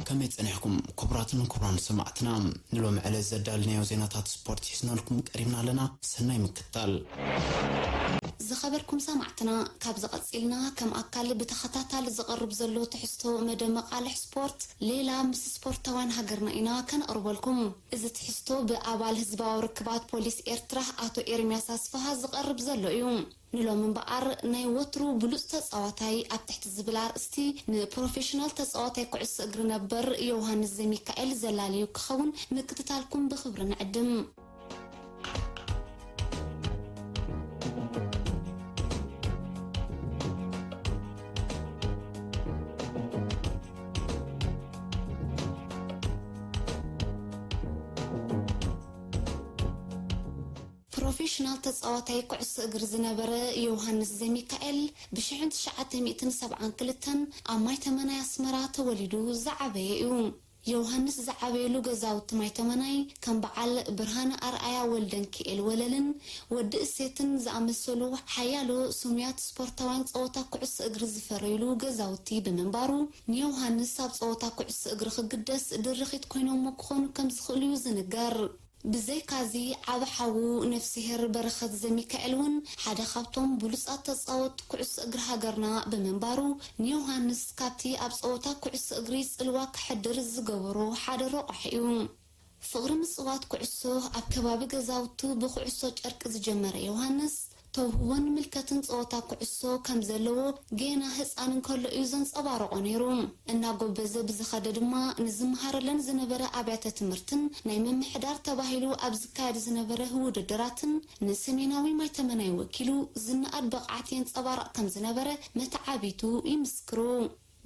ከመይ ጸኒሕኩም ክቡራትን ክቡራን ሰማዕትና? ንሎሚ ዕለት ዘዳልናዮ ዜናታት ስፖርት ሒዝናልኩም ቀሪብና ኣለና። ሰናይ ምክትታል። ዝኸበርኩም ሰማዕትና፣ ካብ ዝቐጺልና ከም ኣካል ብተኸታታሊ ዝቐርብ ዘሎ ትሕዝቶ መደብ መቓልሕ ስፖርት ሌላ ምስ ስፖርታውያን ሃገርና ኢና ከነቕርበልኩም። እዚ ትሕዝቶ ብኣባል ህዝባዊ ርክባት ፖሊስ ኤርትራ ኣቶ ኤርምያስ ኣስፍሃ ዝቐርብ ዘሎ እዩ። ንሎሚ እምበኣር ናይ ወትሩ ብሉጽ ተጻዋታይ ኣብ ትሕቲ ዝብል ኣርእስቲ ንፕሮፌሽናል ተጻዋታይ ኩዕሶ እግሪ ነበር ዮውሃንስ ዘሚካኤል ዘላልዩ ክኸውን ምክትታልኩም ብኽብሪ ንዕድም። ፕሮፌሽናል ተጻዋታይ ኩዕሶ እግሪ ዝነበረ ዮውሃንስ ዘሚካኤል ብሽሕን ትሽዓተ ሚእትን ሰብዓን ክልተን ኣብ ማይ ተመናይ ኣስመራ ተወሊዱ ዝዓበየ እዩ። ዮውሃንስ ዝዓበየሉ ገዛውቲ ማይ ተመናይ ከም በዓል ብርሃነ ኣርኣያ ወልደንኪኤል ወለልን ወዲ እሴትን ዝኣመሰሉ ሓያሎ ስሙያት ስፖርታውያን ጸወታ ኩዕሶ እግሪ ዝፈረዩሉ ገዛውቲ ብምንባሩ፣ ንዮውሃንስ ኣብ ጸወታ ኩዕሶ እግሪ ክግደስ ድርኺት ኮይኖሞ ክኾኑ ከም ዝኽእሉ እዩ ዝንገር። ብዘይካዚ፣ ዓቢ ሓዉ ነፍስሄር በረኸት ዘሚካኤል እውን ሓደ ካብቶም ብሉጻት ተጻወትቲ ኩዕሶ እግሪ ሃገርና ብምንባሩ፣ ንዮሃንስ ካብቲ ኣብ ጸወታ ኩዕሶ እግሪ ጽልዋ ከሕድር ዝገበሮ ሓደ ረቋሒ እዩ። ፍቕሪ ምጽዋት ኩዕሶ ኣብ ከባቢ ገዛውቱ ብኩዕሶ ጨርቂ ዝጀመረ ዮሃንስ፣ ተውህቦን ምልከትን ጸወታ ኩዕሶ ከም ዘለዎ ገና ህጻን እንከሎ እዩ ዘንጸባርቖ ነይሩ። እናጎበዘ ብዝኸደ ድማ ንዝመሃረለን ዝነበረ ኣብያተ ትምህርትን ናይ ምምሕዳር ተባሂሉ ኣብ ዝካየድ ዝነበረ ውድድራትን ንሰሜናዊ ማይተመናይ ወኪሉ ዝነኣድ ብቕዓት የንጸባርቕ ከም ዝነበረ መተዓቢቱ ይምስክሩ።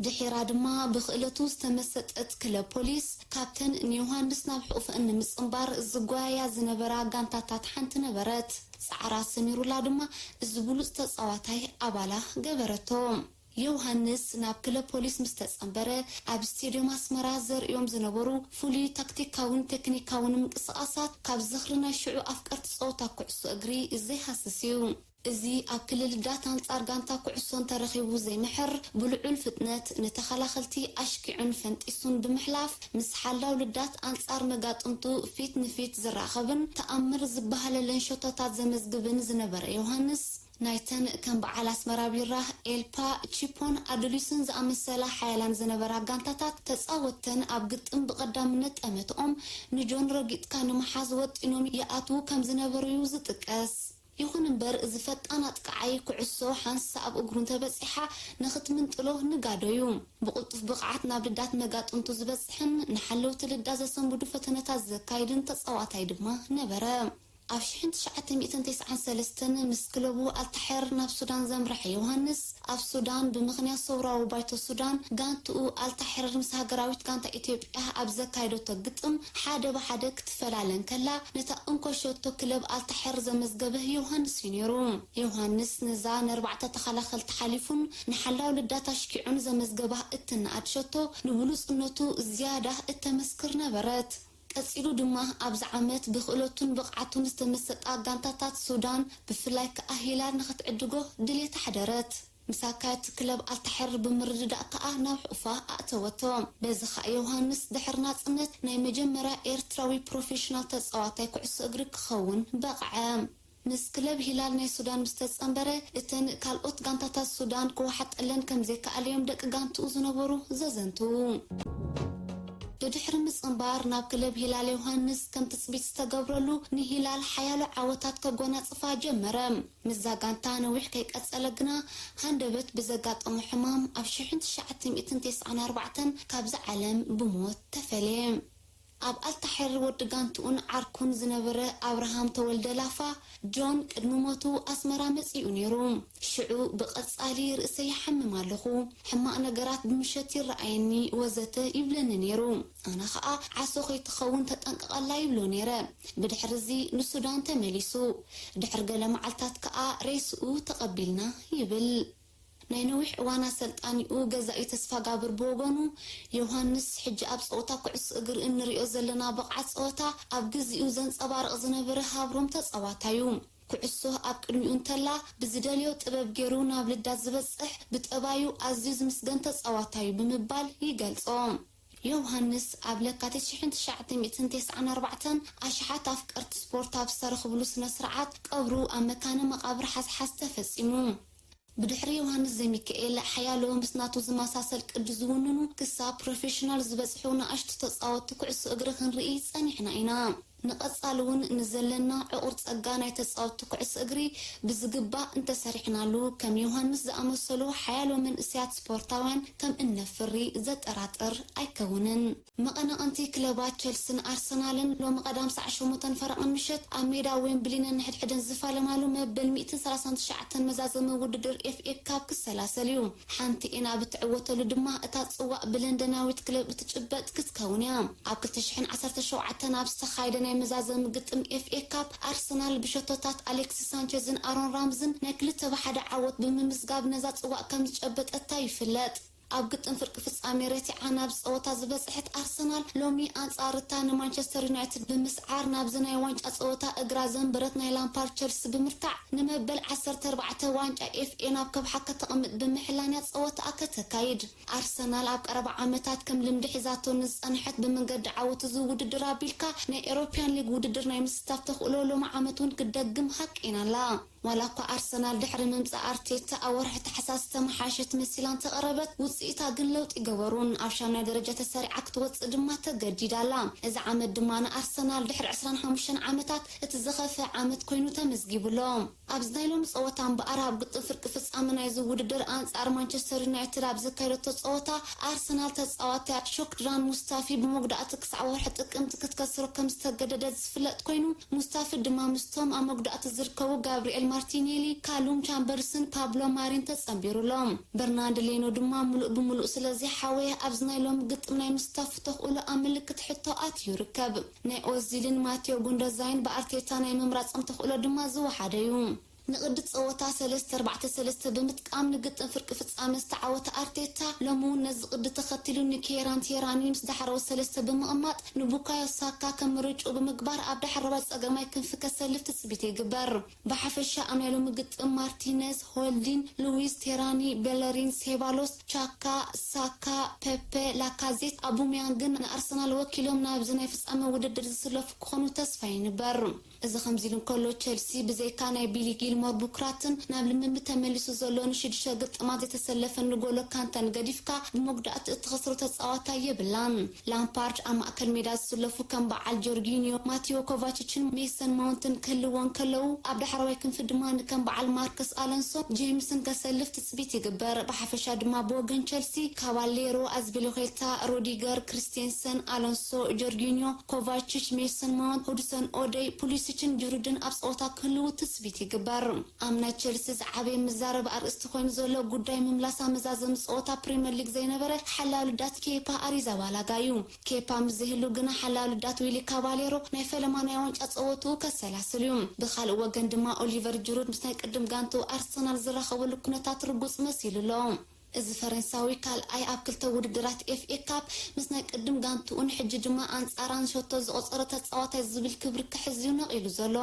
ድሒራ ድማ ብክእለቱ ዝተመሰጠት ክለብ ፖሊስ ካብተን ንዮሃንስ ናብ ሕቑፈን ንምጽንባር ዝጓያያ ዝነበራ ጋንታታት ሓንቲ ነበረት። ጻዕራ ሰሚሩላ ድማ እዚ ብሉጽ ተጻዋታይ ኣባላ ገበረቶ። ዮሃንስ ናብ ክለብ ፖሊስ ምስ ተጸንበረ፣ ኣብ ስቴድዮም ኣስመራ ዘርእዮም ዝነበሩ ፍሉይ ታክቲካውን ቴክኒካውን ምንቅስቓሳት ካብ ዝኽሪ ናይ ሽዑ ኣፍቀርቲ ጸወታ ኩዕሶ እግሪ ዘይሃስስ እዩ። እዚ ኣብ ክልል ዳት ኣንጻር ጋንታ ኩዕሶ እንተረኺቡ ዘይምሕር፣ ብልዑል ፍጥነት ንተኸላኸልቲ ኣሽኪዑን ፈንጢሱን ብምሕላፍ፣ ምስ ሓላው ልዳት ኣንጻር መጋጥምቱ ፊት ንፊት ዝራኸብን ተኣምር ዝበሃለለን ሸቶታት ዘመዝግብን ዝነበረ ዮሃንስ፣ ናይተን ከም በዓል ኣስመራ ቢራ፣ ኤልፓ፣ ቺፖን ኣዱሊስን ዝኣመሰላ ሓያላን ዝነበራ ጋንታታት ተጻወትተን ኣብ ግጥም ብቐዳምነት ጠመትኦም ንጆን ረጊጥካ ንምሓዝ ወጢኖም ይኣትዉ ከም ዝነበሩ እዩ ዝጥቀስ። ይኹን እምበር፣ እዚ ፈጣን ኣጥቃዓይ ኩዕሶ ሓንሳእ ኣብ እግሩ እንተበጺሓ ንኽትምንጥሎ ንጋዶ እዩ። ብቕልጡፍ ብቕዓት ናብ ልዳት መጋጥምቱ ዝበጽሕን ንሓለውቲ ልዳት ዘሰንብዱ ፈተነታት ዘካይድን ተጻዋታይ ድማ ነበረ። ኣብ ሽሕን ትሽዓተ ሚእትን ተስዓን ሰለስተን ምስ ክለቡ ኣልታሐር ናብ ሱዳን ዘምርሐ ዮሃንስ፣ ኣብ ሱዳን ብምኽንያት ሰውራዊ ባይቶ ሱዳን፣ ጋንትኡ ኣልታሐር ምስ ሃገራዊት ጋንታ ኢትዮጵያ ኣብ ዘካየደቶ ግጥም ሓደ ብሓደ ክትፈላለ እንከላ፣ ነታ እንኮ ሸቶ ክለብ ኣልታሐር ዘመዝገበ ዮሃንስ እዩ ነይሩ። ዮሃንስ ነዛ ነርባዕተ ተኸላኸልቲ ሓሊፉን ንሓላው ልዳት ኣሽኪዑን ዘመዝገባ እትነኣድ ሸቶ ንብሉጽነቱ ዝያዳ እተመስክር ነበረት። ቀጺሉ ድማ ኣብዚ ዓመት ብክእለቱን ብቕዓቱን ዝተመሰጣ ጋንታታት ሱዳን፣ ብፍላይ ከኣ ሂላል ንኽትዕድጎ ድሌት ኣሕደረት። ምስ ኣካየድቲ ክለብ ኣልታሐር ብምርድዳእ ከኣ ናብ ሕቑፋ ኣእተወቶ። በዚ ከኣ ዮሃንስ ድሕሪ ናጽነት ናይ መጀመርያ ኤርትራዊ ፕሮፌሽናል ተጻዋታይ ኩዕሶ እግሪ ክኸውን በቕዐ። ምስ ክለብ ሂላል ናይ ሱዳን ምስ ተጸንበረ፣ እተን ካልኦት ጋንታታት ሱዳን ክወሓጠለን ከም ዘይከኣለ እዮም ደቂ ጋንትኡ ዝነበሩ ዘዘንትዉ። ብድሕሪ ምጽንባር ናብ ክለብ ሂላል ዮሃንስ ከም ትጽቢት ዝተገብረሉ ንሂላል ሓያሎ ዓወታት ከጎናጽፋ ጀመረ። ምስዛ ጋንታ ነዊሕ ከይቀጸለ ግና ሃንደበት ብዘጋጠሞ ሕማም ኣብ ሽሕን ትሽዓተ ሚእትን ተስዓን ኣርባዕተን ካብዚ ዓለም ብሞት ተፈልየ። ኣብ ኣልታሐር ወዲ ጋንትኡን ዓርኩን ዝነበረ ኣብርሃም ተወልደ ላፋ፣ ጆን፣ ቅድሚ ሞቱ ኣስመራ መጺኡ ነይሩ። ሽዑ ብቐጻሊ ርእሰይ ይሓምም ኣለኹ፣ ሕማቕ ነገራት ብምሸት ይረኣየኒ ወዘተ ይብለኒ ነይሩ። ኣነ ኸኣ ዓሶ ከይትኸውን ተጠንቀቐላ ይብሎ ነይረ። ብድሕርዚ ንሱዳን ተመሊሱ። ድሕሪ ገለ መዓልታት ከኣ ሬስኡ ተቐቢልና ይብል። ናይ ነዊሕ እዋን ኣሰልጣኒኡ ገዛኢ ተስፋጋብር ብወገኑ፣ ዮሃንስ፣ ሕጂ ኣብ ጸወታ ኩዕሶ እግሪ እንርእዮ ዘለና ብቕዓት ጸወታ ኣብ ግዜኡ ዘንጸባርቕ ዝነበረ ሃብሮም ተጻዋታዩ። ኩዕሶ ኣብ ቅድሚኡ እንተላ፣ ብዝደልዮ ጥበብ ገይሩ ናብ ልዳት ዝበጽሕ፣ ብጠባዩ ኣዝዩ ዝምስገን ተጻዋታይ እዩ ብምባል ይገልጾ። ዮውሃንስ ኣብ ለካቲት ሽሕን ትሽዓተ ሚእትን ተስዓን ኣርባዕተን ኣሽሓት ኣፍቀርቲ ስፖርት ኣብ ዝተረኽብሉ ስነ ስርዓት ቀብሩ ኣብ መካነ መቓብር ሓዝሓዝ ተፈጺሙ። ብድሕሪ ዮውሃንስ ዘሚካኤል፣ ሓያሎ ምስ ናቱ ዝመሳሰል ቅዲ ዝውንኑ ክሳብ ፕሮፌሽናል ዝበጽሑ ንኣሽቱ ተጻወትቲ ኩዕሶ እግሪ ክንርኢ ጸኒሕና ኢና። ንቐጻሊ እውን ንዘለና ዕቑር ጸጋ ናይ ተጻወትቲ ኩዕሶ እግሪ ብዝግባእ እንተሰሪሕናሉ፣ ከም ዮውሃንስ ዝኣመሰሉ ሓያሎ መንእሰያት ስፖርታውያን ከም እነፍሪ ዘጠራጥር ኣይከውንን። መቐናቕንቲ ክለባት ቸልስን ኣርሰናልን ሎሚ ቀዳም ሰዓት ሸሞንተን ፈረቓን ምሸት ኣብ ሜዳ ዌምብሊ ነንሕድሕደን ዝፋለማሉ መበል ሚእትን ሰላሳን ትሽዓተን መዛዘሚ ውድድር ኤፍ ኤ ካፕ ክሰላሰል እዩ። ሓንቲ ኤን ኣብ እትዕወተሉ ድማ እታ ጽዋእ ብለንደናዊት ክለብ እትጭበጥ ክትከውን እያ። ኣብ ክልተ ሽሕን ዓሰርተ ሸውዓተን ኣብ ዝተኻየደ ናይ መዛዘሚ ግጥም ኤፍ ኤ ካፕ ኣርሰናል ብሸቶታት ኣሌክሲስ ሳንቸዝን ኣሮን ራምዝን ናይ ክልተ ብሓደ ዓወት ብምምዝጋብ ነዛ ጽዋእ ከም ዝጨበጠታ ይፍለጥ። ኣብ ግጥም ፍርቂ ፍጻሜ ረቲዓ ናብ ጸወታ ዝበጽሐት ኣርሰናል ሎሚ ኣንጻር እታ ንማንቸስተር ዩናይትድ ብምስዓር ናብዚ ናይ ዋንጫ ጸወታ እግራ ዘንበረት ናይ ላምፓርድ ቸልሲ ብምርታዕ ንመበል ዓሰርተ ኣርባዕተ ዋንጫ ኤፍ ኤ ናብ ከብሓ ከተቐምጥ ብምሕላን እያ ጸወታኣ ከተካይድ። ኣርሰናል ኣብ ቀረባ ዓመታት ከም ልምዲ ሒዛቶ ንዝጸንሐት ብመንገዲ ዓወት እዚ ውድድር ኣቢልካ ናይ ኤሮፕያን ሊግ ውድድር ናይ ምስታፍ ተኽእሎ ሎሚ ዓመት እውን ክትደግም ሃቂና ኣላ። ዋላ እኳ ኣርሰናል ድሕሪ ምምጻእ ኣርቴታ ኣብ ወርሒ ታሕሳስ ዝተመሓየሸት መሲላ እንተቐረበት፣ ውጽኢታ ግን ለውጢ ገበሩን ኣብ ሻምናይ ደረጃ ተሰሪዓ ክትወጽእ ድማ ተገዲዳ ኣላ። እዚ ዓመት ድማ ንኣርሰናል ድሕሪ ዕስራን ሓሙሽተን ዓመታት እቲ ዝኸፍአ ዓመት ኮይኑ ተመዝጊቡሎ። ኣብዚ ናይ ሎሚ ጸወታ እምበኣር ኣብ ግጥም ፍርቂ ፍጻመ ናይዚ ውድድር ኣንጻር ማንቸስተር ዩናይትድ ኣብ ዘካየደቶ ጸወታ ኣርሰናል ተጻዋትያ ሾክድራን ሙስታፊ ብመጉዳእቲ ክሳዕ ወርሒ ጥቅምቲ ክትከስሮ ከም ዝተገደደት ዝፍለጥ ኮይኑ፣ ሙስታፊ ድማ ምስቶም ኣብ መጉዳእቲ ዝርከቡ ጋብሪኤል ማርቲኔሊ፣ ካሉም ቻምበርስን ፓብሎ ማሪን ተጸንቢሩሎም። በርናንድ ሌኖ ድማ ምሉእ ብምሉእ ስለ ዘይሓወየ ኣብዚ ናይ ሎሚ ግጥም ናይ ምስታፉ ተኽእሎ ኣብ ምልክት ሕቶ ኣትዩ ይርከብ። ናይ ኦዚልን ማቴዮ ጉንዶዛይን ብኣርቴታ ናይ ምምራጾም ተኽእሎ ድማ ዝወሓደ እዩ። ንቕዲ ጸወታ ሰለስተ ኣርባዕተ ሰለስተ ብምጥቃም ንግጥም ፍርቂ ፍጻመ ዝተዓወተ ኣርቴታ፣ ሎሚ እውን ነዚ ቅዲ ተኸቲሉ ንኬራን ቴራኒ ምስ ዳሕረዎት ሰለስተ ብምቕማጥ ንቡካዮ ሳካ ከም ምርጭኡ ብምግባር ኣብ ዳሕረዋይ ጸገማይ ክንፊ ከሰልፍ ትጽቢት ይግበር። ብሓፈሻ ኣብ ናይ ሎሚ ግጥም ማርቲነዝ፣ ሆልዲን፣ ሉዊስ ቴራኒ፣ ቤለሪን፣ ሴባሎስ፣ ቻካ፣ ሳካ፣ ፔፔ፣ ላካዜት፣ ኣቡሜያንግን ንኣርሰናል ወኪሎም ናብዚ ናይ ፍጻመ ውድድር ዝስለፉ ክኾኑ ተስፋ ይንበር። እዚ ከምዚ ኢሉ እንከሎ፣ ቸልሲ ብዘይካ ናይ ቢሊ ጊልሞር ቡክራትን ናብ ልምምድ ተመሊሱ ዘሎ ንሽዱሽተ ግጥማት ዘይተሰለፈ ንጎሎ ካንተን ገዲፍካ ብመጉዳእቲ እትኸስሮ ተጻዋታይ የብላን። ላምፓርድ ኣብ ማእከል ሜዳ ዝስለፉ ከም በዓል ጆርጊኒዮ፣ ማቴዮ ኮቫችችን ሜሰን ማውንትን ክህልዎ እንከለዉ፣ ኣብ ዳሕረዋይ ክንፊ ድማ ንከም በዓል ማርከስ ኣሎንሶ፣ ጄምስን ከሰልፍ ትጽቢት ይግበር። ብሓፈሻ ድማ ብወገን ቸልሲ ካባሌሮ፣ ኣዝፒሊኩዌታ፣ ሩዲገር፣ ክሪስቴንሰን፣ ኣሎንሶ፣ ጆርጊኒዮ፣ ኮቫችች፣ ሜሰን ማውንት፣ ሁድሰን ኦደይ፣ ፑሊሲችን ጅሩድን ኣብ ጸወታ ክህልዉ ትጽቢት ይግበር። ኣብ ናይ ቸልሲ ዝዓበየ መዛረቢ ኣርእስቲ ኮይኑ ዘሎ ጉዳይ ምምላስ ኣብ መዛዘሚ ጸወታ ፕሪመር ሊግ ዘይነበረ ሓላው ልዳት ኬፓ ኣሪዛባላጋ እዩ። ኬፓ ምስ ዘይህሉ ግና ሓላው ልዳት ዊሊ ካባሌሮ ናይ ፈለማ ናይ ዋንጫ ጸወትኡ ከሰላስል እዩ። ብኻልእ ወገን ድማ ኦሊቨር ጅሩድ ምስ ናይ ቅድም ጋንትኡ ኣርሰናል ዝራኸበሉ ኩነታት ርጉጽ መሲሉ ኣሎ። እዚ ፈረንሳዊ ካልኣይ ኣብ ክልተ ውድድራት ኤፍ ኤ ካፕ ምስ ናይ ቅድም ጋንትኡን ሕጂ ድማ ኣንጻራን ሸቶ ዝቖጸረ ተጻዋታይ ዝብል ክብሪ ክሕዝ እዩ ነቒሉ ዘሎ።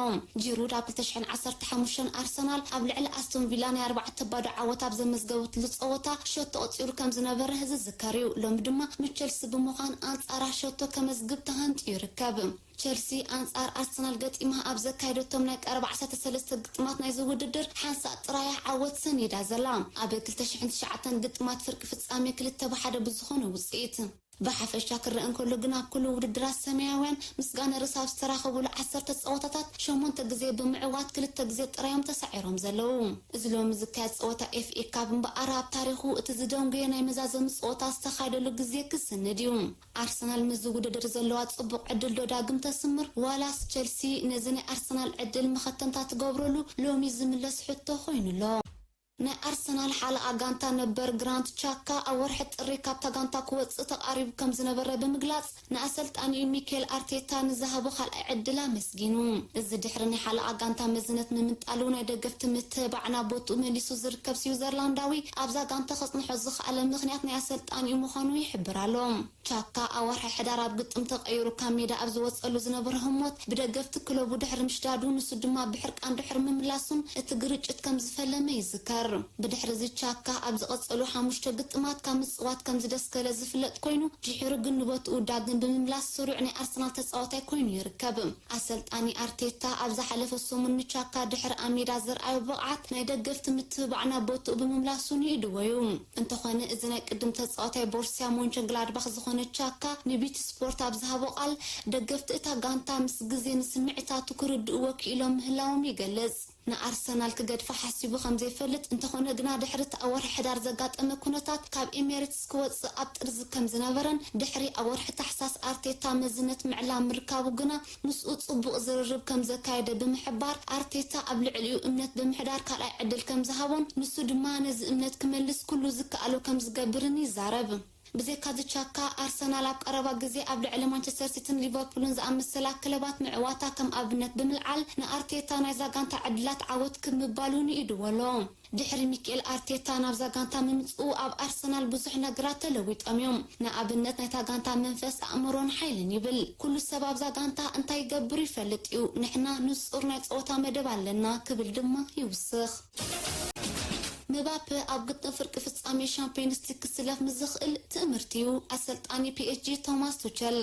ጂሩድ ኣብ ክልተ ሽሕን ዓሰርተ ሓሙሽተን ኣርሰናል ኣብ ልዕሊ ኣስቶን ቪላ ናይ ኣርባዕተ ባዶ ዓወት ኣብ ዘመዝገበትሉ ጸወታ ሸቶ ቆጺሩ ከም ዝነበረ ዝዝከር እዩ። ሎሚ ድማ ምስ ቸልሲ ብምዃን ኣንጻራ ሸቶ ከመዝግብ ተሃንጥዩ ይርከብ። ቸልሲ ኣንጻር ኣርሰናል ገጢማ ኣብ ዘካየደቶም ናይ ቀረባ ዓሰርተ ሰለስተ ግጥማት ናይዚ ውድድር ሓንሳእ ጥራያ ዓወት ሰኒዳ ዘላ። ኣብ ክልተ ሽሕን ትሽዓተን ግጥማት ፍርቂ ፍጻሜ ክልተ ብሓደ ብዝኾነ ውጽኢት። ብሓፈሻ ክረአ እንከሎ ግን ኣብ ኩሉ ውድድራት ሰማያውያን ምስ ጋነርስ ኣብ ዝተራኸቡሉ ዓሰርተ ጸወታታት ሸሞንተ ግዜ ብምዕዋት ክልተ ግዜ ጥራዮም ተሳዒሮም ዘለዉ። እዚ ሎሚ ዝካየድ ጸወታ ኤፍ ኤ ካፕ እምበኣር ኣብ ታሪኹ እቲ ዝደንጎየ ናይ መዛዘሚ ጸወታ ዝተኻየደሉ ግዜ ክስንድ እዩ። ኣርሰናል ምስዚ ውድድር ዘለዋ ጽቡቕ ዕድል ዶ ዳግም ተስምር ዋላስ ቸልሲ ነዚ ናይ ኣርሰናል ዕድል መኸተምታ ትገብረሉ ሎሚ ዝምለስ ሕቶ ኮይኑ ኣሎ። ናይ ኣርሰናል ሓለቓ ጋንታ ነበር ግራንት ቻካ ኣብ ወርሒ ጥሪ ካብታ ጋንታ ክወጽእ ተቓሪቡ ከም ዝነበረ ብምግላጽ፣ ንኣሰልጣኒኡ ሚኬል ኣርቴታ ንዝሃቦ ካልኣይ ዕድል ኣመስጊኑ። እዚ ድሕሪ ናይ ሓለቓ ጋንታ መዝነት ምምንጣሉ ናይ ደገፍቲ ምትህባዕ ናብ ቦትኡ መሊሱ ዝርከብ ስዊዘርላንዳዊ ኣብዛ ጋንታ ከጽንሖ ዝኸኣለ ምኽንያት ናይ ኣሰልጣኒኡ ምዃኑ ይሕብር ኣሎ። ቻካ ኣብ ወርሒ ሕዳር ኣብ ግጥም ተቐይሩ ካብ ሜዳ ኣብ ዝወጸሉ ዝነበረ ህሞት ብደገፍቲ ክለቡ ድሕሪ ምሽዳዱ፣ ንሱ ድማ ብሕርቃን ድሕሪ ምምላሱን እቲ ግርጭት ከም ዝፈለመ ይዝከር። ብድሕሪ እዚ ቻካ ኣብ ዝቐጸሉ ሓሙሽተ ግጥማት ካብ ምጽዋት ከም ዝደስከለ ዝፍለጥ ኮይኑ፣ ድሒሩ ግን ንቦትኡ ዳግም ብምምላስ ስሩዕ ናይ ኣርሰናል ተጻዋታይ ኮይኑ ይርከብ። ኣሰልጣኒ ኣርቴታ ኣብ ዝሓለፈ ሰሙን ንቻካ ድሕሪ ኣብ ሜዳ ዘርኣዮ ብቕዓት ናይ ደገፍቲ ምትብባዕ ናብ ቦትኡ ብምምላሱ ንኢድዎ እዩ። እንተኾነ እዚ ናይ ቅድም ተጻዋታይ ቦርሲያ ሞንቸንግላድባኽ ዝኾነ ቻካ ንቢቲ ስፖርት ኣብ ዝሃቦ ቃል፣ ደገፍቲ እታ ጋንታ ምስ ግዜ ንስምዒታቱ ክርድእዎ ክኢሎም ምህላዎም ይገልጽ። ንኣርሰናል ክገድፋ ሓሲቡ ከም ዘይፈልጥ፣ እንተኾነ ግና ድሕሪ እቲ ኣብ ወርሒ ሕዳር ዘጋጠመ ኩነታት ካብ ኤሜሬትስ ክወጽእ ኣብ ጥርዚ ከም ዝነበረን ድሕሪ ኣብ ወርሒ ታሕሳስ ኣርቴታ መዝነት ምዕላም ምርካቡ ግና ምስኡ ጽቡቕ ዝርርብ ከም ዘካየደ ብምሕባር፣ ኣርቴታ ኣብ ልዕሊኡ እምነት ብምሕዳር ካልኣይ ዕድል ከም ዝሃቦን ንሱ ድማ ነዚ እምነት ክመልስ ኩሉ ዝከኣሎ ከም ዝገብርን ይዛረብ። ብዘይካዚ ቻካ፣ ኣርሰናል ኣብ ቀረባ ግዜ ኣብ ልዕሊ ማንቸስተር ሲቲን ሊቨርፑልን ዝኣመሰላ ክለባት ምዕዋታ ከም ኣብነት ብምልዓል፣ ንኣርቴታ ናይዛ ጋንታ ዕድላት ዓወት ክብ ምባሉ ንኢድዎ ኣሎ። ድሕሪ ሚኬል ኣርቴታ ናብዛ ጋንታ ምምጽኡ ኣብ ኣርሰናል ብዙሕ ነገራት ተለዊጦም እዮም። ንኣብነት ናይታ ጋንታ መንፈስ፣ ኣእምሮን ሓይልን ይብል። ኩሉ ሰብ ኣብዛ ጋንታ እንታይ ይገብር ይፈልጥ እዩ። ንሕና ንጹር ናይ ጸወታ መደብ ኣለና ክብል ድማ ይውስኽ። ምባፔ ኣብ ግጥም ፍርቂ ፍጻሜ ሻምፒዮንስ ሊግ ክስለፍ ምስ ዝኽእል ትእምርቲ እዩ። ኣሰልጣኒ ፒ ኤስ ጂ ቶማስ ቱቸል።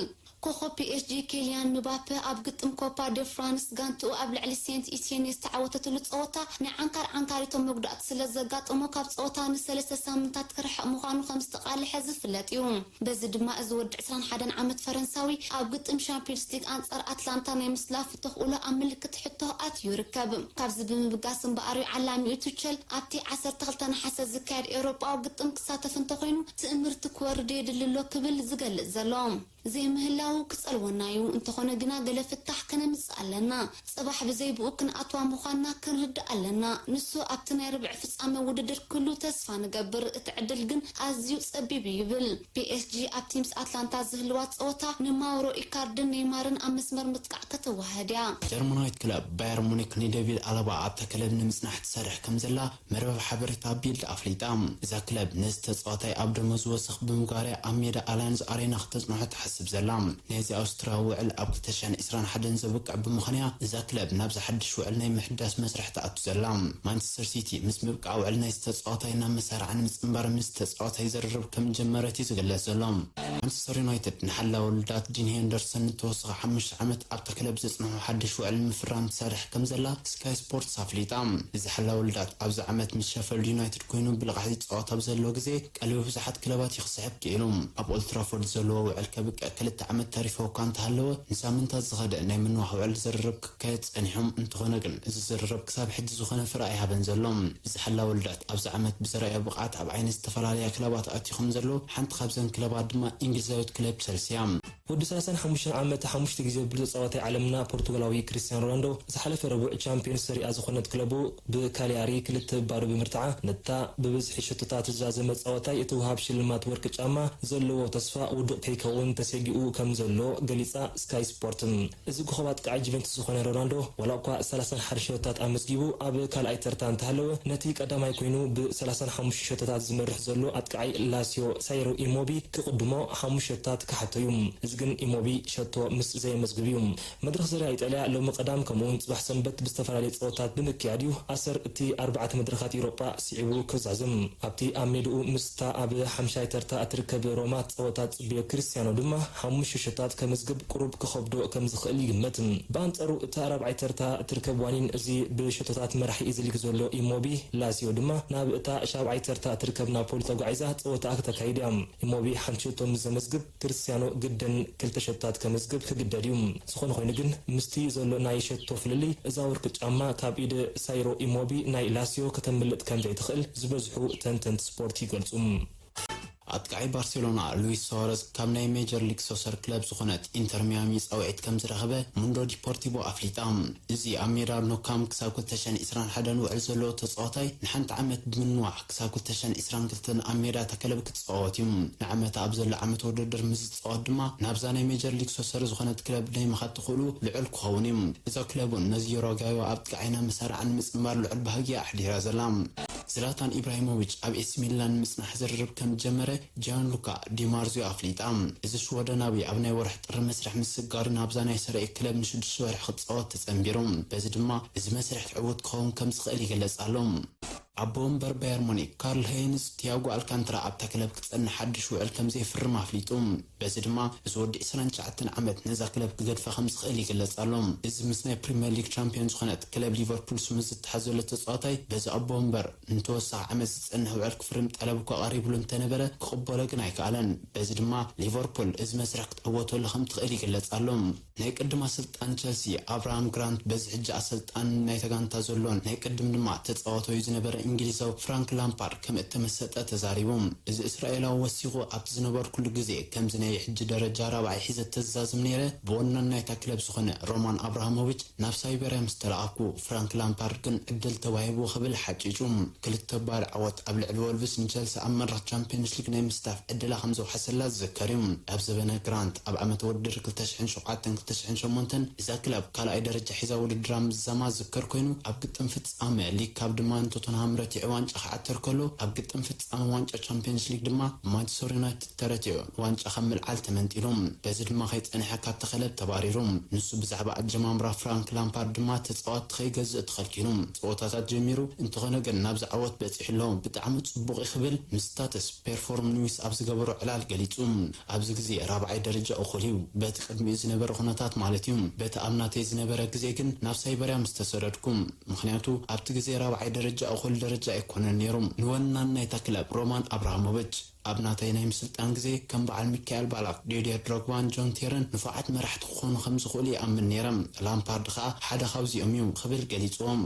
ኮኾብ ፒ ኤስ ጂ ኬልያን ምባፔ ኣብ ግጥም ኮፓ ደ ፍራንስ ጋንትኡ ኣብ ልዕሊ ሴንት ኢቲየን ዝተዓወተትሉ ጸወታ ናይ ዓንካር ዓንካሪቶም መጉዳእቲ ስለ ዘጋጠሞ ካብ ጸወታ ንሰለስተ ሳምንታት ክርሕቕ ምዃኑ ከም ዝተቓልሐ ዝፍለጥ እዩ። በዚ ድማ እዚ ወዲ ዕስራን ሓደን ዓመት ፈረንሳዊ ኣብ ግጥም ሻምፒዮንስ ሊግ ኣንጻር ኣትላንታ ናይ ምስላፍ ተኽእሎ ኣብ ምልክት ሕቶ ኣትዩ ይርከብ። ካብዚ ብምብጋስ እምበኣር እዩ ዓላሚኡ ቱቸል ኣብቲ ዓሰርተ ክልተ ነሓሰ ዝካየድ ኤውሮጳዊ ግጥም ክሳተፍ እንተኾይኑ ትእምርቲ ክወርድ የድሊ ኣሎ ክብል ዝገልጽ ዘሎ። ዘይምህላዉ ክጸልወና እዩ፣ እንተኾነ ግና ገለ ፍታሕ ከነምጽእ ኣለና። ጽባሕ ብዘይ ብኡ ክንኣትዋ ምዃንና ክንርዳእ ኣለና። ንሱ ኣብቲ ናይ ርብዒ ፍጻመ ውድድር ክህሉ ተስፋ ንገብር፣ እቲ ዕድል ግን ኣዝዩ ጸቢብ እዩ ይብል። ፒ ኤስ ጂ ኣብቲ ምስ ኣትላንታ ዝህልዋ ጸወታ ንማውሮ ኢካርድን ኔይማርን ኣብ መስመር ምጥቃዕ ከተወሃህድ እያ። ጀርመናዊት ክለብ ባየር ሙኒክ ንዴቪድ ኣለባ ኣብታ ክለብ ንምጽናሕ ትሰርሕ ከም ዘላ መርበብ ሓበሬታ ቢልድ ኣፍሊጣ። እዛ ክለብ ነዚ ተጻዋታይ ኣብ ደሞዝ ወሰኽ ብምግባር እያ ኣብ ሜዳ ኣላያንዝ ኣሬና ክተጽንሖ ትሓስብ ዘላ። ናይዚ ኣውስትርያዊ ውዕል ኣብ ክልተ ሽሕን ዕስራን ሓደን ዘብቅዕ ብምዃኑ እያ እዛ ክለብ ናብዚ ሓድሽ ውዕል ናይ ምሕዳስ መስርሕ ትኣቱ ዘላ። ማንቸስተር ሲቲ ምስ ምብቃዕ ውዕል ናይዚ ተጻዋታይ ናብ መሳርዓ ንምጽንባር ምስ ተጻዋታይ ዝርርብ ከም ጀመረት እዩ ዝግለጽ ዘሎ። ማንቸስተር ዩናይትድ ንሓላዊ ውልዳት ዲን ሄንደርሰን ንተወሰኸ ሓሙሽተ ዓመት ኣብታ ክለብ ዘጽንሖ ሓድሽ ውዕል ንምፍራም ትሰርሕ ከም ዘላ ስካይ ስፖርትስ ኣፍሊጣ። እዚ ሓላዊ ውልዳት ኣብዚ ዓመት ምስ ሸፈልድ ዩናይትድ ኮይኑ ብልቓሕ ይጻወት ኣብ ዘሎ ግዜ ቀልቢ ብዙሓት ክለባት እዩ ክስሕብ ክኢሉ። ኣብ ኦልትራፎርድ ዘለዎ ውዕል ከብቅዕ ክልተ ዓመት ተሪፎ እኳ እንተሃለወ፣ ንሳምንታት ዝኸደ ናይ ምንዋሕ ውዕል ዝርርብ ክካየድ ጸኒሖም። እንተኾነ ግን እዚ ዝርርብ ክሳብ ሕጂ ዝኾነ ፍረ ኣይሃበን ዘሎ። እዚ ሓላዊ ውልዳት ኣብዚ ዓመት ብዘርኣዮ ብቕዓት ኣብ ዓይኒ ዝተፈላለያ ክለባት ኣትዩ ከም ዘሎ፣ ሓንቲ ካብዘን ክለባት ድማ እንግሊዛዊት ክለብ ቸልሲ እያ። ወዲ ሰላሳን ሓሙሽተን ዓመት ሓሙሽተ ግዜ ብሉጽ ተጻዋታይ ዓለምና ፖርቱጋላዊ ክርስቲያኖ ሮናልዶ ዝሓለፈ ረቡዕ ቻምፒዮንስ ሰሪኣ ዝኾነት ክለቡ ብካሊያሪ ክልተ ባዶ ብምርትዓ ነታ ብብዝሒ ሸቶታት ዝዛዘመ ተጻዋታይ እቲ ወሃብ ሽልማት ወርቂ ጫማ ዘለዎ ተስፋ ውዱቕ ከይከውን ተሰጊኡ ከም ዘሎ ገሊጻ ስካይ ስፖርት። እዚ ኮኸብ ኣጥቃዓይ ጁቬንቱስ ዝኾነ ሮናልዶ ዋላ እኳ ሰላሳን ሓደን ሸቶታት ኣመዝጊቡ ኣብ ካልኣይ ተርታ እንተሃለወ፣ ነቲ ቀዳማይ ኮይኑ ብሰላሳን ሓሙሽተ ሸቶታት ዝመርሕ ዘሎ ኣጥቃዓይ ላሲዮ ሳይሮ ኢሞቢ ክቕድሞ ሓሙሽተ ሸቶታት ክሓቶ እዩ። እዚ ግን ኢሞቢ ሸቶ ምስ ዘየመዝግብ እዩ። መድረኽ ዘርያ ኢጣልያ ሎሚ ቀዳም ከምኡውን ጽባሕ ሰንበት ብዝተፈላለየ ጸወታት ብምክያድ እዩ ኣሰር እቲ ኣርባዕተ መድረኻት ኤውሮጳ ስዒቡ ክዛዝም። ኣብቲ ኣብ ሜድኡ ምስታ ኣብ ሓምሻይ ተርታ እትርከብ ሮማ ጸወታ ጽብዮ ክርስቲያኖ ድማ ሓሙሽተ ሸቶታት ከመዝግብ ቁሩብ ክኸብዶ ከም ዝኽእል ይግመት። ብኣንጻሩ እታ ራብዓይ ተርታ እትርከብ ዋኒን እዚ ብሸቶታት መራሒ እዚ ሊግ ዘሎ ኢሞቢ ላሲዮ ድማ ናብ እታ ሻብዓይ ተርታ እትርከብ ናፖሊ ተጓዒዛ ጸወታኣ ክተካይድ እያ። ኢሞቢ ሓንቲ ሸቶ ምስ ዘመዝግብ ክርስቲያኖ ግድን ክልተ ሸቶታት ከመዝግብ ክግደድ እዩ። ዝኾነ ኮይኑ ግን ምስቲ ዘሎ ናይ ሸቶ ፍልልይ እዛ ወርቂ ጫማ ካብ ኢድ ሳይሮ ኢሞቢ ናይ ላሲዮ ከተምልጥ ከም ዘይትኽእል ዝበዝሑ ተንተንቲ ስፖርት ይገልጹ። ኣጥቃዒ ባርሴሎና ሉዊስ ሱዋረዝ ካብ ናይ ሜጀር ሊግ ሶሰር ክለብ ዝኾነት ኢንተር ሚያሚ ጻውዒት ከም ዝረኸበ ሙንዶ ዲፖርቲቮ ኣፍሊጣ። እዚ ኣብ ሜዳ ኖካም ክሳብ ክልተ ሽሕን ዕስራን ሓደን ውዕል ዘለዎ ተጻዋታይ ንሓንቲ ዓመት ብምንዋሕ ክሳብ ክልተ ሽሕን ዕስራን ክልተን ኣብ ሜዳ እታ ክለብ ክጻወት እዩ። ንዓመታ ኣብ ዘሎ ዓመት ውድድር ምስ ዝጻወት ድማ ናብዛ ናይ ሜጀር ሊግ ሶሰር ዝኾነት ክለብ ናይ ምኻድ ትኽእሉ ልዑል ክኸውን እዩ። እዛ ክለብ እውን ነዚ ዩሮጋዊ ኣጥቃዒ ናብ መሳርዓ ንምጽንባር ልዑል ባህጊ ኣሕዲራ ዘላ። ዝላታን ኢብራሂሞቪች ኣብ ኤሲ ሚላን ምጽናሕ ዝርርብ ከም ዝጀመረ ጂያን ሉካ ዲማርዚዮ ኣፍሊጣ። እዚ ሽወደናዊ ኣብ ናይ ወርሒ ጥሪ መስርሕ ምስጋሩ ናብዛ ናይ ሰረኢ ክለብ ንሽዱሽተ ወርሒ ክጻወት ተጸንቢሩ። በዚ ድማ እዚ መስርሕ ዕዉት ክኸውን ከም ዝኽእል ይግለጽ ኣሎ። ኣቦ ወንበር ባየር ሙኒክ ካርል ሃይንዝ ቲያጎ ኣልካንትራ ኣብታ ክለብ ክጸንሕ ሓድሽ ውዕል ከም ዘይፍርም ኣፍሊጡ። በዚ ድማ እዚ ወዲ ዕስራን ትሽዓተን ዓመት ነዛ ክለብ ክገድፋ ከም ዝኽእል ይግለጽ ኣሎ። እዚ ምስ ናይ ፕሪምየር ሊግ ቻምፒዮን ዝኾነት ክለብ ሊቨርፑል ስሙ ዝተሓዘሉ ተጻዋታይ በዚ ኣቦ ወንበር ንተወሳኺ ዓመት ዝጸንሕ ውዕል ክፍርም ጠለብ እኳ ቀሪብሉ እንተነበረ ክቕበሎ ግን ኣይከኣለን። በዚ ድማ ሊቨርፑል እዚ መስርሕ ክትዕወተሉ ከም ትኽእል ይግለጽ ኣሎ። ናይ ቅድም ኣሰልጣን ቸልሲ ኣብርሃም ግራንት በዚ ሕጂ ኣሰልጣን ናይታ ጋንታ ዘሎን ናይ ቅድም ድማ ተጻዋታዩ ዝነበረ እንግሊዛዊ ፍራንክ ላምፓርድ ከም እተመሰጠ ተዛሪቡ። እዚ እስራኤላዊ ወሲኹ ኣብቲ ዝነበርኩሉ ግዜ ከምዚ ናይ ሕጂ ደረጃ ራብዓይ ሒዘ ተዛዝም ነይረ፣ ብወናን ናይታ ክለብ ዝኾነ ሮማን ኣብራሃሞቪች ናብ ሳይበርያ ምስ ተለኣኩ ፍራንክ ላምፓርድ ግን ዕድል ተዋሂቡ ክብል ሓጭጩ። ክልተ ባዶ ዓወት ኣብ ልዕሊ ወልቭስ ንቸልሲ ኣብ መድረኽ ቻምፒዮንስ ሊግ ናይ ምስታፍ ዕድላ ከም ዘውሓሰላ ዝዝከር እዩ። ኣብ ዘበነ ግራንት ኣብ ዓመተ ውድድር ክልተ ሽሕን ሸውዓተን ክልተ ሽሕን ሸሞንተን እዛ ክለብ ካልኣይ ደረጃ ሒዛ ውድድራ ምዝዛማ ዝዝከር ኮይኑ ኣብ ግጥም ፍጻመ ሊግ ካፕ ድማ ንቶተንሃም ረቲዑ ዋንጫ ክዓተር ከሎ ኣብ ግጥም ፍጻመ ዋንጫ ቻምፒዮንስ ሊግ ድማ ማንቸስተር ዩናይትድ ተረቲዑ ዋንጫ ካብ ምልዓል ተመንጢሉ። በዚ ድማ ከይጸንሐ ካብታ ክለብ ተባሪሩ። ንሱ ብዛዕባ ኣጀማምራ ፍራንክ ላምፓርድ ድማ ተጻወትቲ ከይገዝእ ተኸልኪሉ። ጸወታታት ጀሚሩ እንተኾነ ግን ናብዚ ዓወት በጺሑ ኣሎ። ብጣዕሚ ጽቡቕ እዩ ክብል ምስ ስታተስ ፐርፎርም ኒውስ ኣብ ዝገበሮ ዕላል ገሊጹ። ኣብዚ ግዜ ራብዓይ ደረጃ እኹል እዩ፣ በቲ ቅድሚኡ ዝነበረ ኩነታት ማለት እዩ። በቲ ኣብ ናተይ ዝነበረ ግዜ ግን ናብ ሳይበርያ ምስ ተሰደድኩ፣ ምኽንያቱ ኣብቲ ግዜ ራብዓይ ደረጃ እኹል ደረጃ ኣይኮነን ነይሩ። ንወናን ናይታ ክለብ ሮማን ኣብራሃሞቪች ኣብ ናተይ ናይ ምስልጣን ግዜ ከም በዓል ሚካኤል ባላክ፣ ዲድየር ድሮግባን ጆን ቴርን ንፉዓት መራሕቲ ክኾኑ ከም ዝኽእሉ ይኣምን ነይረ። ላምፓርድ ከኣ ሓደ ካብዚኦም እዩ ክብል ገሊጽዎም።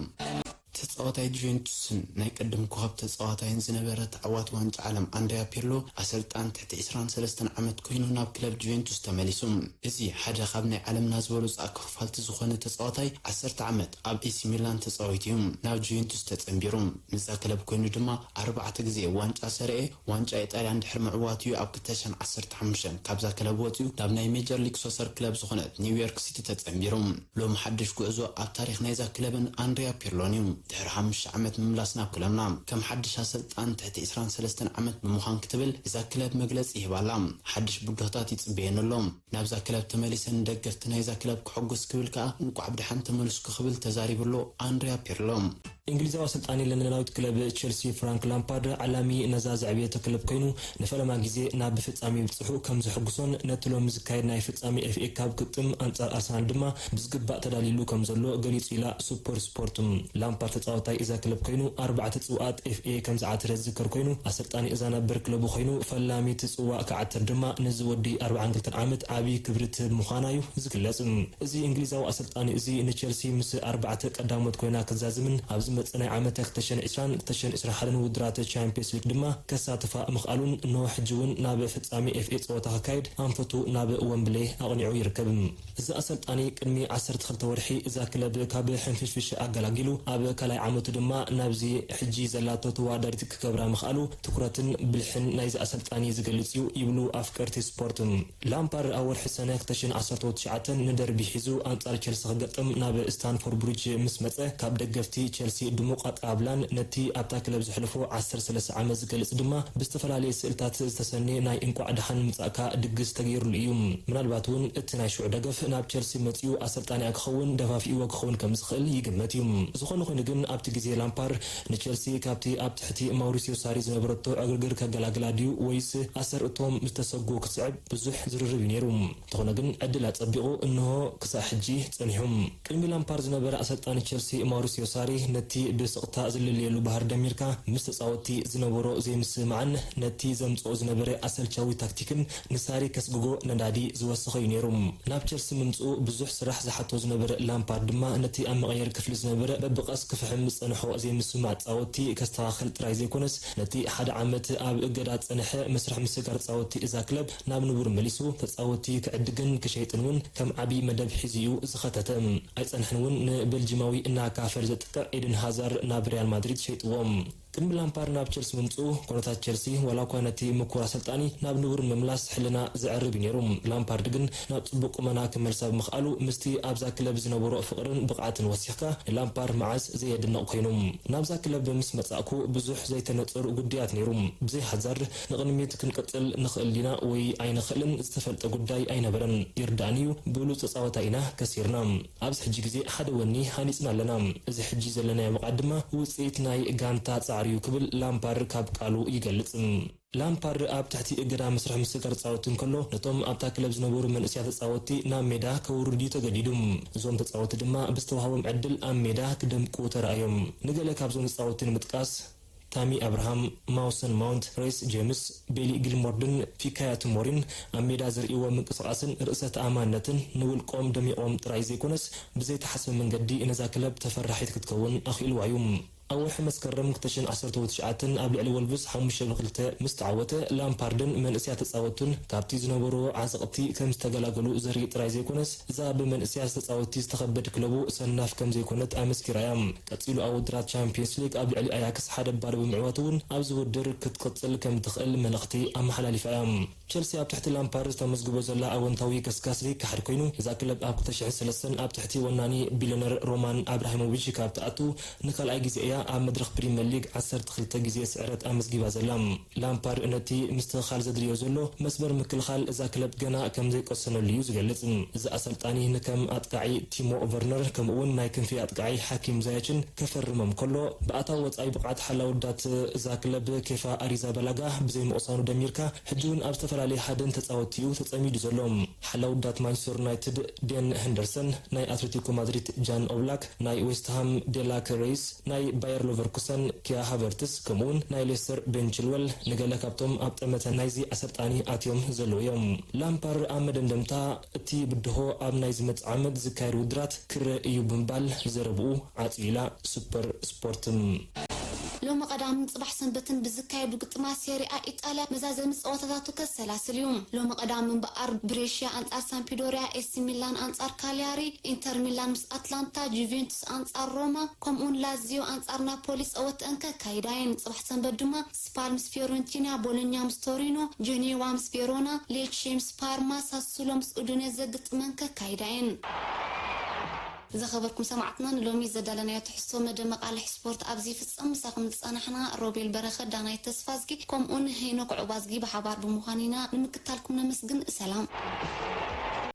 ተጻዋታይ ጁቬንቱስን ናይ ቅድም ኮኸብ ተጻዋታይን ዝነበረ ተዓዋቲ ዋንጫ ዓለም ኣንድሪያ ፒርሎ ኣሰልጣን ትሕቲ ዕስራን ሰለስተን ዓመት ኮይኑ ናብ ክለብ ጁቬንቱስ ተመሊሱ። እዚ ሓደ ካብ ናይ ዓለምና ዝበለጹ ኣካፋልቲ ዝኾነ ተጻዋታይ ዓሰርተ ዓመት ኣብ ኤሲ ሚላን ተጻዊቱ እዩ። ናብ ጁቬንቱስ ተጸንቢሩ። ምስዛ ክለብ ኮይኑ ድማ ኣርባዕተ ግዜ ዋንጫ ሰሪኤ ዋንጫ ኢጣልያ እንድሕር ምዕዋት እዩ ኣብ ክልተ ሽሕን ዓሰርተ ሓሙሽተን ካብዛ ክለብ ወጺኡ ናብ ናይ ሜጀር ሊግ ሶሰር ክለብ ዝኾነት ኒውዮርክ ሲቲ ተጸንቢሩ። ሎም ሓድሽ ጉዕዞ ኣብ ታሪኽ ናይዛ ክለብን ኣንድሪያ ፒርሎን እዩ። ድሕሪ ሓሙሽተ ዓመት ምምላስ ናብ ክለብና ከም ሓድሽ ኣሰልጣን ትሕቲ ዕስራን ሰለስተን ዓመት ብምዃን ክትብል እዛ ክለብ መግለጺ ይህባላ። ሓድሽ ብድሆታት ይጽበየኒ ኣሎ። ናብዛ ክለብ ተመሊሰ ንደገፍቲ ናይዛ ክለብ ክሕጉስ ክብል ከኣ እንቋዕ ብደሓን ተመልስኩ ክብል ተዛሪቡ ኣሎ ኣንድሪያ ፒርሎ። እንግሊዛዊ ኣሰልጣኒ ለንደናዊት ክለብ ቸልሲ ፍራንክ ላምፓርድ ዓላሚ ነዛ ዘዕበየቶ ክለብ ኮይኑ ንፈለማ ግዜ ናብ ፍጻሜ ምብጽሑ ከም ዘሐጉሶን ነቲ ሎሚ ዝካየድ ናይ ፍጻሜ ኤፍኤ ካፕ ግጥም ኣንጻር ኣርሰናል ድማ ብዝግባእ ተዳልዩሉ ከም ዘሎ ገሊጹ ኢላ ሱፐር ስፖርት። ላምፓርድ ተጻዋታይ እዛ ክለብ ኮይኑ ኣርባዕተ ጽዋኣት ኤፍኤ ከም ዝዓተረ ዝዝከር ኮይኑ ኣሰልጣኒ እዛ ነበር ክለቡ ኮይኑ ፈላሚት ጽዋእ ክዓተር ድማ ነዚ ወዲ ኣርባዓን ክልተን ዓመት ዓቢ ክብሪ ትህብ ምዃና እዩ ዝግለጽ። እዚ እንግሊዛዊ ኣሰልጣኒ እዚ ንቸልሲ ምስ ኣርባዕተ ቀዳሞት ኮይና ክዛዝምን ኣብ ዝመጽእ ናይ ዓመተ ክልተ ሽሕን ዕስራን ክልተ ሽሕን ዕስራን ሓደን ውድድራት ቻምፒየንስ ሊግ ድማ ከሳትፋ ምኽኣሉን እንሆ ሕጂ እውን ናብ ፍጻሜ ኤፍኤ ጸወታ ክካየድ ኣንፈቱ ናብ ወምብሌ ኣቕኒዑ ይርከብ። እዚ ኣሰልጣኒ ቅድሚ ዓሰርተ ክልተ ወርሒ እዛ ክለብ ካብ ሕንፍሽፍሽ ኣገላጊሉ ኣብ ካልኣይ ዓመቱ ድማ ናብዚ ሕጂ ዘላቶ ተወዳዳሪት ክገብራ ምኽኣሉ ትኩረትን ብልሕን ናይዚ ኣሰልጣኒ ዝገልጽ እዩ ይብሉ ኣፍቀርቲ ስፖርት። ላምፓርድ ኣብ ወርሒ ሰነ ክልተ ሽሕን ዓሰርተ ትሽዓተን ንደርቢ ሒዙ ኣንጻር ቸልሲ ክገጥም ናብ ስታንፎርድ ብሪጅ ምስ መጸ፣ ካብ ደገፍቲ ቸልሲ ድሙቕ ኣቀባብላን ነቲ ኣብታ ክለብ ዘሕለፎ ዓሰርተ ሰለስተ ዓመት ዝገልጽ ድማ ብዝተፈላለየ ስእልታት ዝተሰነየ ናይ እንቋዕ ደሓን ምጻእካ ድግስ ተገይሩሉ እዩ። ምናልባት እውን እቲ ናይ ሽዑ ደገፍ ናብ ቸልሲ መጺኡ ኣሰልጣኒኣ ክኸውን ደፋፊእዎ ክኸውን ከም ዝኽእል ይግመት እዩ። ዝኾነ ኮይኑ ግን ኣብቲ ግዜ ላምፓርድ ንቸልሲ ካብቲ ኣብ ትሕቲ ማውሪሲዮ ሳሪ ዝነበረቶ ዕግርግር ከገላግላ ድዩ ወይስ ኣሰር እቶም ዝተሰጉ ክትስዕብ ብዙሕ ዝርርብ እዩ ነይሩ። እንተኾነ ግን ዕድል ኣጸቢቑ እንሆ ክሳዕ ሕጂ ጸኒሑ። ቅድሚ ላምፓርድ ዝነበረ ኣሰልጣኒ ቸልሲ ማውሪሲዮ ሳሪ ነቲ እቲ ብስቕታ ዝልለየሉ ባህሪ ደሚርካ፣ ምስ ተጻወትቲ ዝነበሮ ዘይምስምማዕን ነቲ ዘምጽኦ ዝነበረ ኣሰልቻዊ ታክቲክን ንሳሪ ከስግጎ ነዳዲ ዝወሰኸ እዩ ነይሩ። ናብ ቸልሲ ምምጽኡ ብዙሕ ስራሕ ዝሓቶ ዝነበረ ላምፓርድ ድማ፣ ነቲ ኣብ መቐየሪ ክፍሊ ዝነበረ በብቐስ ክፍሕም ዝጸንሖ ዘይምስምማዕ ተጻወትቲ ከስተኻኽል ጥራይ ዘይኮነስ፣ ነቲ ሓደ ዓመት ኣብ እገዳ ዝጸንሐ መስርሕ ምስግጋር ተጻወትቲ እዛ ክለብ ናብ ንቡር መሊሱ፣ ተጻወትቲ ክዕድግን ክሸይጥን እውን ከም ዓቢ መደብ ሒዙ እዩ ዝኸተተ። ኣይጸንሐን እውን፣ ንቤልጂማዊ እናካፈል ዘጥቅዕ ኤድን ሃዛር ናብ ሪያል ማድሪድ ሸይጥዎ። ቅድሚ ላምፓርድ ናብ ቸልሲ ምምጽኡ፣ ኩነታት ቸልሲ ዋላ እኳ ነቲ ምኩር ኣሰልጣኒ ናብ ንቡር ንምምላስ ሕልና ዘዕርብ እዩ ነይሩ። ላምፓርድ ግን ናብ ጽቡቕ ቁመና ክመልሳ ብምኽኣሉ፣ ምስቲ ኣብዛ ክለብ ዝነበሮ ፍቕርን ብቕዓትን ወሲኽካ፣ ንላምፓርድ መዓስ ዘየድንቕ ኮይኑ። ናብዛ ክለብ ምስ መጻእኩ ብዙሕ ዘይተነጽሩ ጉዳያት ነይሩ። ብዘይ ሃዛርድ ንቕድሚት ክንቅጽል ንኽእል ዲና ወይ ኣይንኽእልን ዝተፈልጠ ጉዳይ ኣይነበረን። ይርዳእኒ እዩ፣ ብሉጽ ተጻዋታይ ኢና ከሲርና። ኣብዚ ሕጂ ግዜ ሓደ ወኒ ሃኒጽና ኣለና። እዚ ሕጂ ዘለናዮ ብቕዓት ድማ ውጽኢት ናይ ጋንታ ጻዕሪ እዩ ክብል ላምፓርድ ካብ ቃሉ ይገልጽ። ላምፓርድ ኣብ ትሕቲ እገዳ መስርሕ ምስግጋር ተጻወትቲ እንከሎ፣ ነቶም ኣብታ ክለብ ዝነበሩ መንእሰያት ተጻወትቲ ናብ ሜዳ ከውርድ እዩ ተገዲዱ። እዞም ተጻወትቲ ድማ ብዝተዋህቦም ዕድል ኣብ ሜዳ ክደምቁ ተራእዮም። ንገለ ካብዞም ተጻወትቲ ንምጥቃስ፣ ታሚ ኣብርሃም፣ ማውሰን ማውንት፣ ሬስ ጄምስ፣ ቤሊ ጊልሞርድን ፊካያ ቶሞሪን ኣብ ሜዳ ዘርእይዎ ምንቅስቓስን ርእሰ ተኣማንነትን ንውልቆም ደሚቖም ጥራይ ዘይኮነስ፣ ብዘይተሓስበ መንገዲ ነዛ ክለብ ተፈራሒት ክትከውን ኣኽኢልዋ እዩ። ኣብ ወርሒ መስከረም ክልተ ሽሕን ዓሰርተ ትሽዓተን ኣብ ልዕሊ ወልቭስ ሓሙሽተ ብ ክልተ ምስ ተዓወተ፣ ላምፓርድን መንእሰያት ተጻወቱን ካብቲ ዝነበርዎ ዓዘቕቲ ከም ዝተገላገሉ ዘርኢ ጥራይ ዘይኮነስ፣ እዛ ብመንእሰያት ተጻወትቲ ዝተኸበድ ክለቡ ሰናፍ ከም ዘይኮነት ኣመስኪራ እያ። ቀጺሉ ኣብ ውድድራት ቻምፕዮንስ ሊግ ኣብ ልዕሊ ኣያክስ ሓደ ባዶ ብምዕዋት እውን ኣብዚ ውድድር ክትቅጽል ከም ትኽእል መልእኽቲ ኣመሓላሊፋ እያ። ቸልሲ ኣብ ትሕቲ ላምፓርድ ዝተመዝግቦ ዘላ ኣወንታዊ ገስጋስ ዘይከሓድ ኮይኑ፣ እዛ ክለብ ኣብ ክልተ ሽሕን ሰለስተን ኣብ ትሕቲ ወናኒ ቢልዮነር ሮማን ኣብራሂሞቪች ካብ ትኣቱ ንካልኣይ ግዜ እያ ኣብ መድረኽ ፕሪምየር ሊግ ዓሰርተ ክልተ ግዜ ስዕረት ኣመዝጊባ ዘላ። ላምፓርድ ነቲ ምስትኽኻል ዘድልዮ ዘሎ መስመር ምክልኻል እዛ ክለብ ገና ከም ዘይቀሰነሉ እዩ ዝገልጽ። እዚ ኣሰልጣኒ ንከም ኣጥቃዒ ቲሞ ቨርነር ከምኡ'ውን ናይ ክንፊ ኣጥቃዒ ሓኪም ዛያችን ከፈርሞም ከሎ፣ ብኣታዊ ወጻኢ ብቕዓት ሓላውዳት እዛ ክለብ ኬፋ ኣሪዛበላጋ ብዘይምቕሳኑ ደሚርካ፣ ሕጂ እውን ኣብ ዝተፈላለየ ሃደን ተጻወትቲ እዩ ተጸሚዱ ዘሎ። ሓላውዳት ማንቸስተር ዩናይትድ ዴን ሄንደርሰን፣ ናይ ኣትሌቲኮ ማድሪድ ጃን ኦብላክ፣ ናይ ዌስትሃም ዴክላን ራይስ፣ ናይ ባየር ሌቨርኩሰን ኪያ ሃቨርትስ፣ ከምኡውን ናይ ሌስተር ቤን ቺልወል፣ ንገለ ካብቶም ኣብ ጠመተ ናይዚ ኣሰልጣኒ ኣትዮም ዘለዉ እዮም። ላምፓርድ ኣብ መደምደምታ፣ እቲ ብድሆ ኣብ ናይ ዝመጽእ ዓመት ዝካየድ ውድድራት ክረአ እዩ ብምባል ዘረብኡ ዓጽዩ ኢላ ሱፐር ስፖርት። ሎሚ ቀዳምን ጽባሕ ሰንበትን ብዝካየዱ ግጥማት ሴሪኣ ኢጣልያ መዛዘሚ ጸወታታቱ ከሰላስል እዩ። ሎሚ ቀዳም እምበኣር ብሬሽያ ኣንጻር ሳምፒዶርያ፣ ኤሲ ሚላን ኣንጻር ካልያሪ፣ ኢንተር ሚላን ምስ ኣትላንታ፣ ጁቬንቱስ ኣንጻር ሮማ፣ ከምኡውን ላዚዮ ኣንጻር ናፖሊ ጸወተአን ከካይዳ እየን። ጽባሕ ሰንበት ድማ ስፓል ምስ ፊዮረንቲና፣ ቦሎኛ ምስ ቶሪኖ፣ ጀኔዋ ምስ ቬሮና፣ ሌቼ ምስ ፓርማ፣ ሳሱሎ ምስ ኡዱኔዘ ግጥመን ከካይዳ እየን። ዝኸበርኩም ሰማዕትና፣ ንሎሚ ዘዳለናዮ ትሕዝቶ መደብ መቃልሕ ስፖርት ኣብዚ ይፍጸም። ምሳኹም ዝጸናሕና ሮቤል በረኸት፣ ዳናይት ተስፋዝጊ፣ ከምኡውን ሄኖክ ዑባዝጊ ብሓባር ብምዃን ኢና ንምክታልኩም ነመስግን። ሰላም።